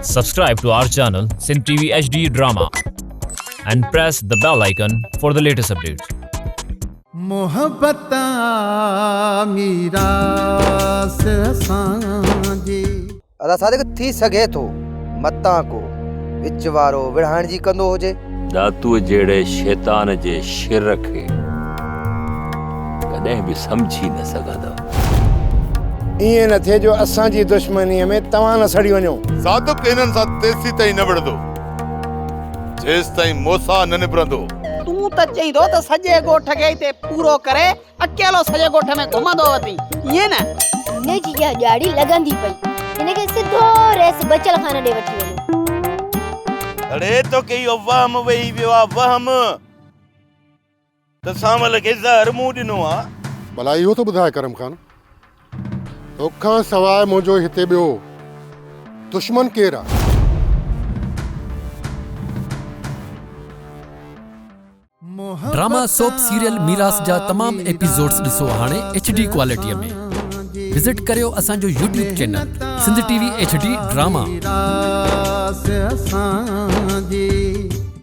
Subscribe to our channel Sindh TV HD Drama and press the bell icon for the latest updates. محبت آ ميراث اسان جي. ادا صادق ٿي سگهي ٿو متان ڪو وچ وارو وڙهائڻ جي ڪندو هجي. ڏاتوء جهڙي شيطان جي شر کي ڪڏهن به سمجهي نه سگهندا. ائين نه ٿئي جو اسان جي دشمنيء ۾ توهان نه سڙي وڃو. صادق هنن سان تيسيتائين نه وڙهندو، جيستائين موسيٰ نه نبرندو. تون ته چئين ٿو ته سڄي ڳوٺ کي هتي پورو ڪري اڪيلو سڄي ڳوٺ ۾ گهمندو وتين، ائين نه؟ هن جي اها ڄاڙي لڳندي پئي. هن کي سڌو رئيس بچل خان ڏي وٺي وڃو. اڙي توکي اهو وهم ويهي ويو آ وهم ته سانول کي زهر مون ڏنو آ. ڀلا اهو ته ٻڌاء ڪرم خان، توکان سواء منهنجو هتي ٻيو دشمن ڪير آ؟ ڊراما سوپ سيريل ميراث جا تمام ايپيسوڊز ڏسو هاڻي ايڇ ڊي ڪوالٽي ۾ وزٽ ڪريو اسان جو YouTube channel Sindh T V H D drama. ميراث اسان جي.